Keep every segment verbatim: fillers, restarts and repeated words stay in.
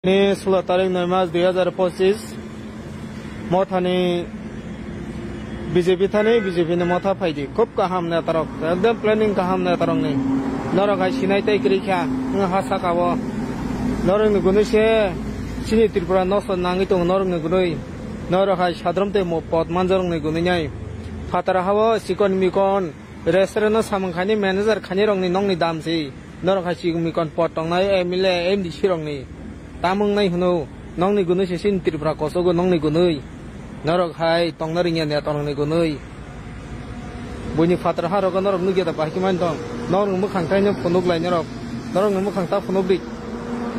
Ni sulo tarik noi mas dui hazar pochis, mothani B J P thani, B J P ni motha phaidi. Khub kaham netarok, ekdom planning kaham netarokni. Norok hai sinai tei kwrwi kha, wng ha saka o. Norokni gunui se chini Tripura nosto nangwi tongo norokni gunui. Norok hai sadrom tei mo-, pod manjorokni gunui nai. Phatara hao chikon mikon, restaurant o samung khaini manager khaini rokni nokni dam si. Norok hai chikon mikon pod tongnai M L A, M D C rokni. Tamung nai hwno, nokni gunui se chini Tripura kosogo nokni gunui. Norok hai tongna ringya netarokni gunui. Buini phatara ha rogo norok nukya da bahai khe mani tong. Norokni mwkhang taino phunuk lai norok. Norokni mwkhang ta phunuk di.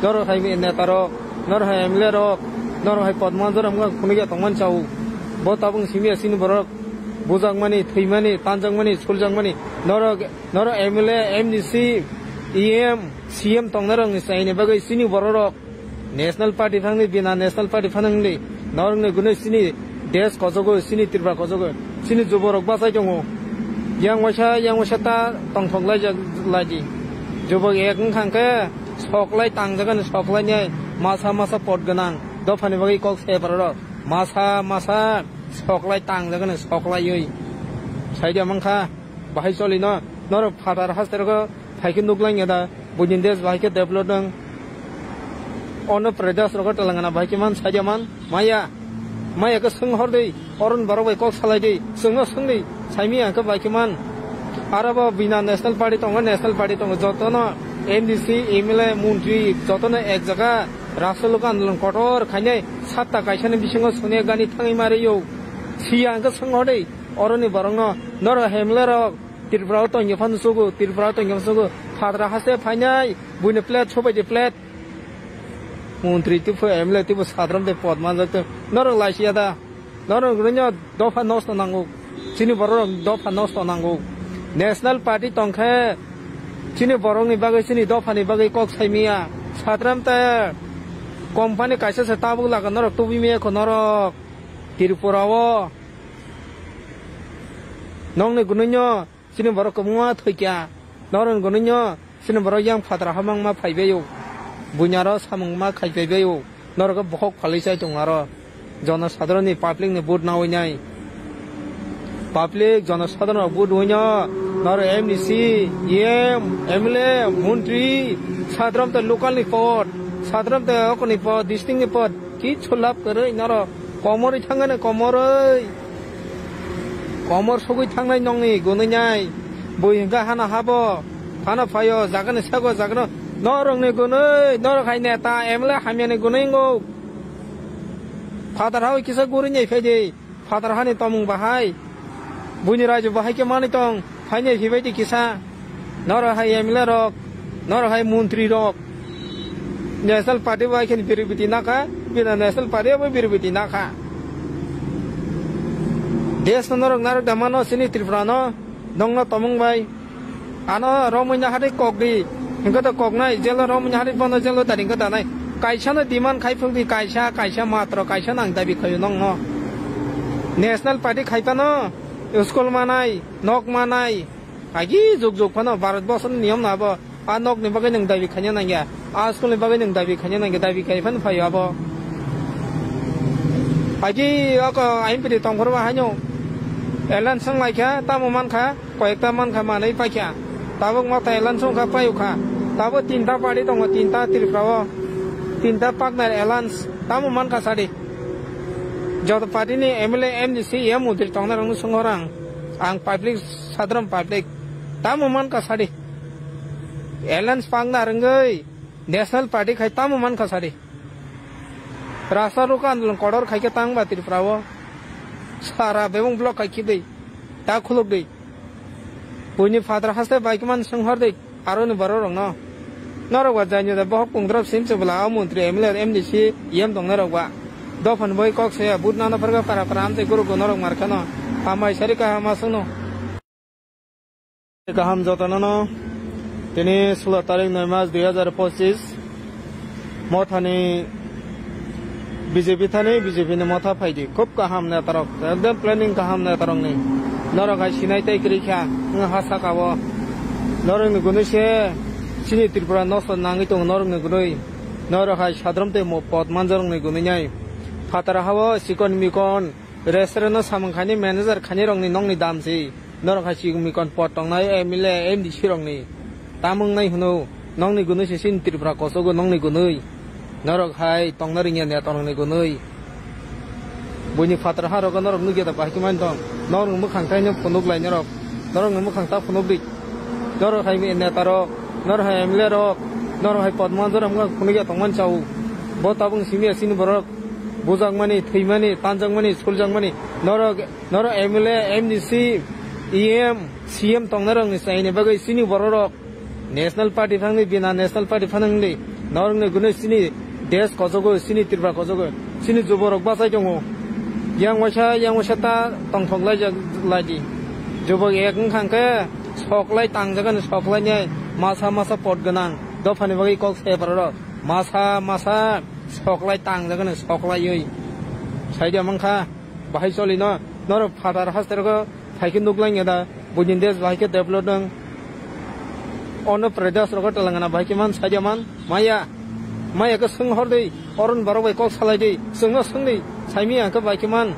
Norok hai netarok, norok hai M L A rok, norok hai pod manjorok wngkha phunukya tongmani chao. Bo tabuk simi ya chini borok bujakmani, thwimani, tanjakmani, suljakmani. Norok, norok M L A, M D C, E M, C M tongnai rokni chaini bagwi chini borok rok National Party phangni bina National Party phangni norokni gunui chini desh kojogo, chini Tripura kojogo, chini juborok bachai tongo. Yang waisa, yang waisa ta tongthok laijak laidi. Jubok ek wngkha hwnkhe soklai tangjagani, soklainai masa masa pod gwnang dophani bagwi kok se borok masa masa soklai tangjagani, soklaiwi saida mankha bahai cholino norok phatar haste rogo. Phaikhe nuklang ya da, buini desh bahai khe develop nang. Ono Pradesh rogo Telangana bahai khe man, sadia man, maya. Maya khe swng hor di, oron borok bai kok salai di, swngno swng di, saimi ang khe bahai khe man. Aro bo bina National Party tongo, National Party tongo, jotono M D C, M L A, montri, jotono ek jaga rastro lok andolon kotor khainai satta kaisani bisingo soniya gani thangwi ma rwio. Siya ang khe swng hor di, oroni borokno, norok M L A rok, Tripura o tongya phano sugo, Tripura o tongya phano sugo. Phatar haste phainai, buino plate, sobaidi plate. Montri tipo, M L A tipo, sadrom de pod manjak to. Norok laisiya da. Norok rwnya dopha nosto nango. Chini borok dopha nosto nango. National Party tongkhe chini borokni bagwi, chini dophani bagwi kok saimiya. Sadrom te company kaisa se tabuk laga norok tubui miya kho norok. Tripura o nokni gununyo. Chini borok kwbangma thwikya, norokni gunui no chini borok yang phataro hamangma phaibaio, buinaro samungma khaiphaibaio, norok bohok phalwi chai tongo aro jonosadharonni public ni vote nawi nai, public jonosadharonni vote wi no norok M D C, E M, M L A, montri, sadrom tei local ni pod, sadrom tei okoni pod, district ni pod, kichu lab kwrwi norok komorwi thangani komorwi. Komor sogwi thangnai nokni gunui nai. Bui hwnkha hano habo. Hano phaio, jagani sego, jagano. Norokni gunui, norok hai neta, M L A hamyani gunui wngo. Phatar hai kisa guri nai phaidi. Phatar hani tomung bahai. Buini raiju bahai khe manwi tong. Phainai phibaidi kisa. Norok hai M L A rok, norok hai montri rok. National Party bai khe biribiti nakha, bina National Party bai biribiti nakha. Desh no norok narok da mano chini Tripura no, nongno tomung bai. Ano romwi na hari kok di, hingke to kok nai, jelo romwi na hari bono jelo dari hingke da nai. Kaisa no demand khai phung di, kaisa, kaisa matro, kaisa nang dabi khayo nongno. National Party khai phano, school manai, nok manai, Agi juk juk phano Bharat borsoni niyom no abo. A nok ni bagwi nwng dabi khaina nangya. A school ni bagwi nwng dabi khaina nangya. Dabi khai phano phaio abo. Agi oko M P ni tongphuru ba haino. Alliance wng lai kha, tamo man kha, koyekta man kha, manwi pai kha. Tabuk motha alliance wng kha, paio kha. Tabo tinta party tongo, tinta Tripura o. Tinta partner alliance, tamo man kha sadi. Joto party ni M L A, M D C, M montri tongnai rokno swngo rang. Ang public Sadharan public, tamo man kha sadi. Alliance pangna rwngwi National Party khai tamo man kha sadi. Rasta roka andolon kotor khai khe tang ba Tripura o. Sara bebong block khai khibwi. Ta khuluk di. Buini phataro haste bai khe man swnghor di. Aroni borok rokno. Norok ba jainio da bohok pungdrop sim se bwla o montri M L A M D C yem tongnai rok ba. Dophani bai kok saya but nana pharga para para amte guru gono rok mar khano. Hamai sari kaham aswkno. Kaham jotono no. Tini sulo tarik noi mas dui hazar pochis. Mothani B J P thani B J P ni motha phaidi. Khub kaham netarok. Ekdam planning kaham netarokni. Norok hai sinai tei kwrwi kha. Wng ha saka o. Norokni gunui se chini Tripura nosto nangwi tongo norokni gunui. Norok hai sadrom tei mo-, pod manjak rokni gunui nai. Phataro hao sikon mikon restaurant no samung khainai manager khainai rokni nokni dam si. Norok hai sikon mikon pod tongnai M L A, M D C rokni. Tamung nai hwno nokni gunui se chini Tripura kosogo nokni gunui. Norok hai tongna ringya neta rokni gunui. Buini phataro ha rogo norok nukya da bahai khe mani tong. Norok mwkhang tai no phunuk lai norok. Norok ni mwkhang ta phunuk di. Norok hai neta rok, norok hai M L A rok, norok hai pod manjak rok phunukya tongmani chao. Bo tabuk simi ya chini borok bujakmani, thwimani, tanjakmani, suljakmani. Norok, norok M L A, M D C, E M, C M tongnai rokni chaini bagwi chini borok rok National Party phangni bina National Party phangni norokni gunui chini desh kojogo, chini Tripura kojogo, chini juborok bachai tongo. Yang waisa, yang waisa ta tongthok laijak laidi. Jubok ek wngkha hwnkhe soklai tangjagani soklainai masa masa pod gwnang dophani bagwi kok sai parorok masa masa soklai tangjagani soklaiwi. Saidi amang kha bahai cholino norok phatar haste rogo. Phaikhe nuklang ya da, buini desh bahai khe develop nang. Ono Pradesh rogo Telangana bahai khe man, sadia man, maya. Maya khe swng hor di, oron borok bai kok salai di, swngno swng di, saimi ang khe bahai khe man.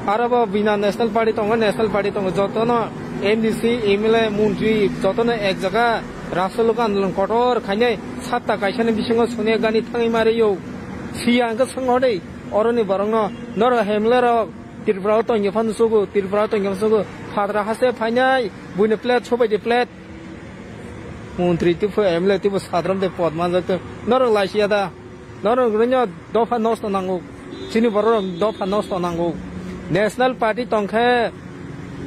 Aro bo bina National Party tongo, National Party tongo, jotono M D C, M L A, montri, jotono ek jaga rastro loka andolon kotor khainai, satta kaisani bisingo Sonia Gandhi thangwi ma rw-o. Siya ang khe swng hor di, oroni borokno, norok M L A rok, Tripura o tongya phano sugo, Tripura o tongya phano sugo. Phatar haste phainai, buino plate sobai di plate. Montri tipo, M L A tipo, sadrom de pod manjak to. Norok laisiya da. Norok rwnyo dopha nosto nango. Chini borok dopha nosto nango. National Party tongkhe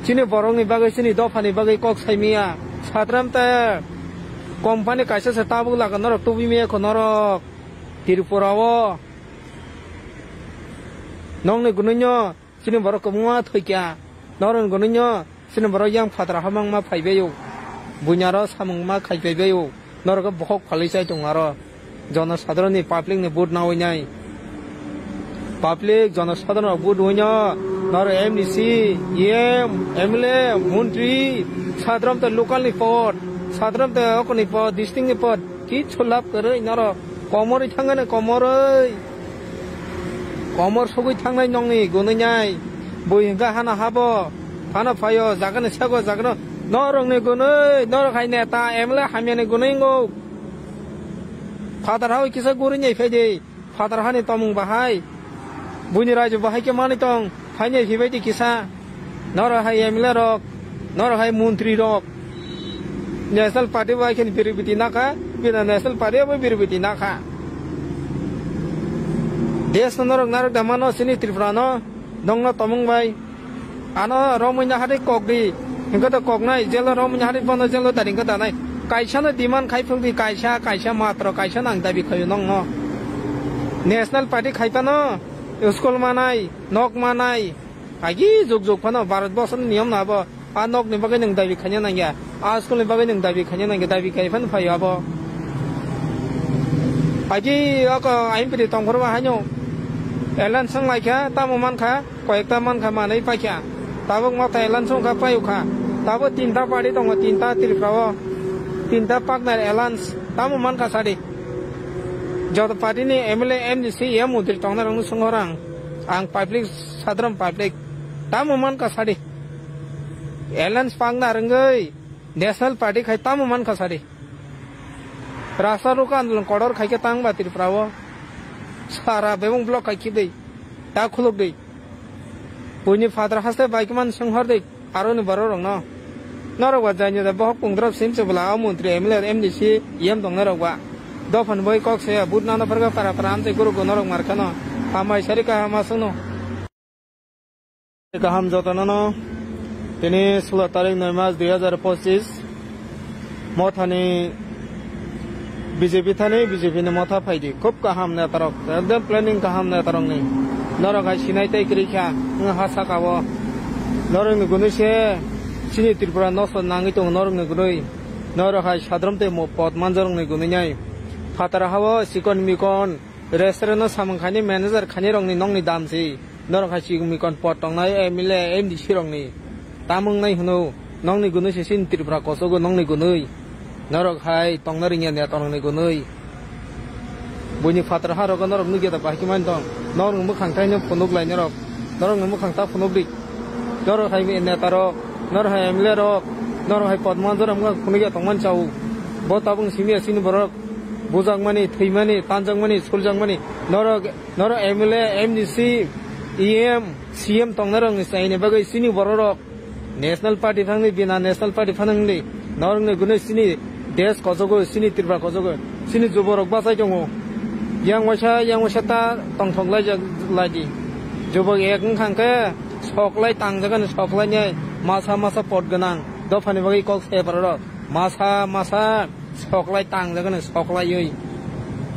chini borokni bagwi, chini dophani bagwi kok saimiya. Sadrom te company kaisa se tabuk laga norok tubi miya kho norok. Tripura o. Nokni gununyo. Chini borok kwbangma thwikya, norokni gunui no chini borok yang phataro habangma phaibaio, buini aro samungma khaiphaibaio, norok bohok phalwi chai tongo aro jonosadharonni public ni vote nawi nai, public jonosadharonni vote wi no norok M D C, E M, M L A, montri, sadrom te local ni pod, sadrom te okoni pod, district ni pod, kichu lab kwrwi norok komorwi thangani komorwi. Komor sogwi thangnai nokni gunui nai. Bui hwnkha hana habo. Hana phaio, jagani sego, jagano. Norokni gunui, norok hai neta, M L A hamyani gunui wngo. Phatar hao kisa guri nai phai di. Phatar hani tomung bahai. Buini raiju bahai khe manwi tong. Phainai phibai di kisa. Norok hai M L A rok, norok hai montri rok. National Party bai khe biribiti nakha, bina National Party bai biribiti nakha. Desh no norok narok da mano chini Tripura no, nongno tomung bai. Ano romwi na hari kok di, hingke to kok nai, jelo romwi na hari bono jelo da ringke da nai. Kaisa no demand khai phung di, kaisa, kaisa matro, kaisa nang dabi khayo nongno. National Party khai phano, school manai, nok manai, agi juk juk phano Bharat borsoni niyom no abo. A nok ni bagwi nwng dabi khaina nangya. A school ni bagwi nwng dabi khaina nangya. Dabi khai phano phaio abo. Agi oko M P ni tongphuru ba haino. Alliance wng lai kha, tamo man kha, koyekta man kha, manwi pai kha. Tabuk motha alliance wng kha, pai kha. Tabuk tinta party tongo, tinta Tripura o. Tinta partner alliance, tamo man kha sadi. Joto party ni M L A, M D C, M montri tongnai rokno swngo rang. Ang public Sadharan public, tamo man kha sadi. Alliance pangna rwngwi National Party khai tamo man kha sadi. Rasta roka andolon kotor khai khe tang ba Tripura o. Sara bebong block khai khibdi. Ta khulukdi. Buini phataro haste bai khe man swnghor di. Aroni borok rokno. Norok ba jaini da bohok pungdrab sim se bwla o montri M L A M D C yem tong norok ba. Dophani bai kok se but nana pharga para para amchai guru go norok mar khano. Hamai sari kaham aswkno. Kaham jotono no. Tini sulo tarik noi mas dui hazar pochis. Mothani B J P thani B J P ni motha phaidi. Khub kaham netarok. Ekdom planning kaham netarokni. Norok hai sinai tei kwrwi kha. Wng ha saka o. Norokni gunui se chini Tripura nosto nangwi tongo norokni gunui. Norok hai sadrom tei mo-, pod manjak rokni gunui nai. Phataro hao sikon mikon restaurant no samung khainai manager khainai rokni nokni dam si. Norok hai chikon mikon pod tongnai M L A, M D C rokni. Tamung nai hwno, nokni gunui se chini Tripura kosogo nokni gunui. Norok hai tongna ringya netarokni gunui. Buini phataro ha rogo norok nukya da bahai khe mani tong. Norokni mwkhang taino phunuk lai norok. Norokni mwkhang ta phunuk di. Norok hai neta rok, norok hai M L A rok, norok hai podmanjor wngkha phunukya tongmani chao. Bo tabuk simi ya chini borok bujakmani, thwimani, tanjakmani, suljakmani. Norok, norok M L A, M D C, E M, C M tongnairokni chaini bagwi chini bororok National Party phangni bina National Party phano hwnwi norokni gunwi chini desh kojogo, chini Tripura kojogo, chini juborok bachai tongo. Yang waisa, yang waisa ta tongthok laijak laidi. Jubok ek wngkha hwnkhe soklai tangjagani soklainai masa masa pot gwnang dophani bagwi kok saya bororok. Masa masa soklai tangjagani soklaiwi.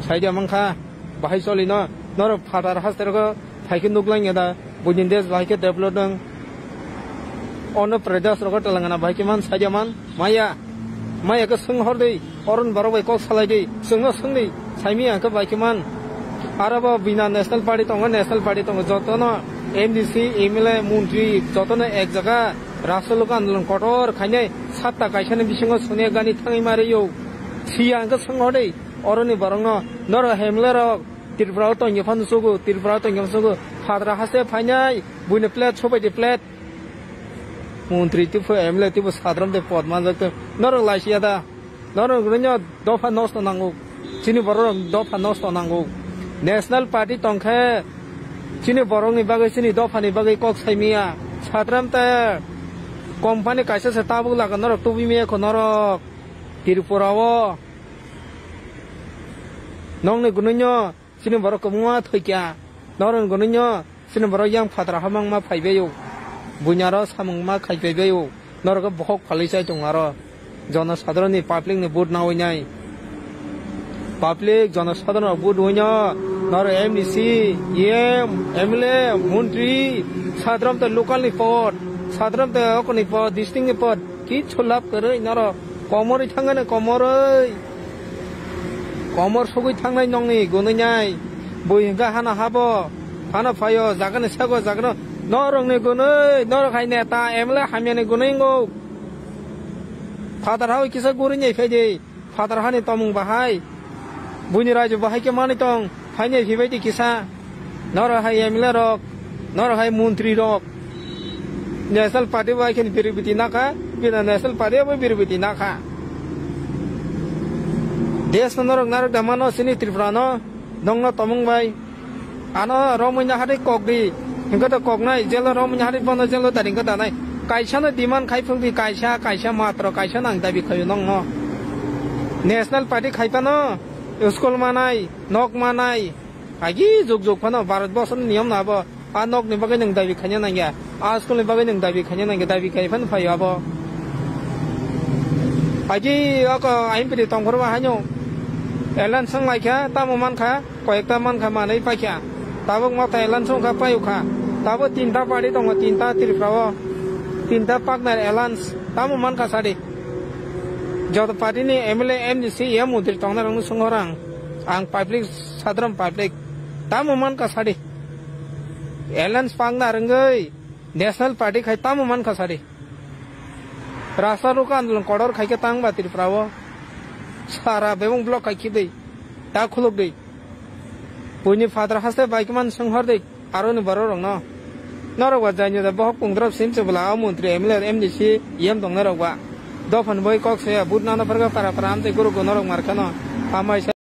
Saidi amang kha bahai cholino norok phatar haste rogo phaikhe nuklang ya da. Buini desh bahai khe develop wng. Ono Pradesh rogo Telangana bahai khe man saidi man maya. Maya khe swng hor di. Oron borok bai kok salai di. Chwngno swng di. Saimi ang khe bahai khe man. Aro bo bina National Party tongo, National Party tongo. Jotono M D C, M L A, montri jotono ek jaga rastro lok andolon kotor khainai satta kaisani bisingo Sonia Gandhi thangwi ma rwio. Siya ang khe swng hor di. Oroni borokno norok M L A rok Tripura o tongya phano sugo, Tripura o tongya phano sugo. Phatar haste phainai buini plate sobai di plate. Montri tipo, M L A tipo sadrom de pod manjak to. Norok laisiya da. Norok rinyo dopha nosto nango. Chini borok dopha nosto nango. National Party tongkhe chini borokni bagwi, chini dophani bagwi kok saimiya. Satram te company kaisa se tabuk laga norok tubui miya kho norok. Tripura o nongni gununyo chini borok kwbangma thwikya. Norok gununyo chini borok yang phatar hamang ma phaibaio. Buinyaro samung ma khaiphaibaio. Norok bohok phalwi chai tong aro. Jonosadharon ni public ni vote nawi nai. Public jonosadharon vote wino norok M D C, E M, M L A, montri, sadrom te local ni pod, sadrom te okoni pod, district ni pod, kichu lab kwrwi norok komorwi thangani komorwi. Komor sogwi thangnai nongni gunwi nai. Bui hwnkha hana habo, hana phaio, jagani sego, jagano. Norokni gunwi, norok hai neta, M L A hamyani gunwi wngkho. Phatar hawi kisa guri nai phai di. Phatar hani tomung bahai. Buini raiju bahai khe manwi tong. Phainai phibai di kisa. Norok hai M L A rok, norok hai montri rok. National Party bai khe biribiti nakha, bina National Party bai biribiti nakha. Desh no norok narok da mano sini Tripura no, nongno tomung bai. Ano romwi na hari kok di, hingke to kok nai, jelo romwi na hari bono jelo da ringke da nai. Kaisa no demand khai phung di, kaisa, kaisa matro, kaisa nang dabi khayo nongno. National Party khai phano, school manai, nok manai, agi juk juk phano Bharat borsoni niyom no abo. A nok ni bagwi nwng dabi khaina nangya. A school ni bagwi nwng dabi khaina nangya. Dabi khai phano phaio abo. Agi oko M P ni tongphuru ba haino. Alliance wng lai kha, tamo man kha, koyekta man kha, manwi pai kha. Tabuk motha alliance wng kha, paio kha. Tabuk tinta party tongo, tinta Tripura o. Tinta partner alliance, tamo man kha sadi. Joto party ni M L A, M D C, ya montri tongnai rokno swngo rang. Ang public, sadharon public. Tamo man kha sadi. Alliance pangna rwngwi National Party khai tamo man kha sadi. Rasta roka andolon kotor khai khe tang ba Tripura o. Sara bebong block khai khibwi. Ta khuluk di. Buini phatar haste bai khe man swnghor di. Aroni borok rokno. Norok ba jainio da bohok pungdrop sim se bwla o montri M L A M D C yem tongnai rok ba. Dophani boi kok soya but nana pharkha para para amtwi guruk norok mar kheno. Amai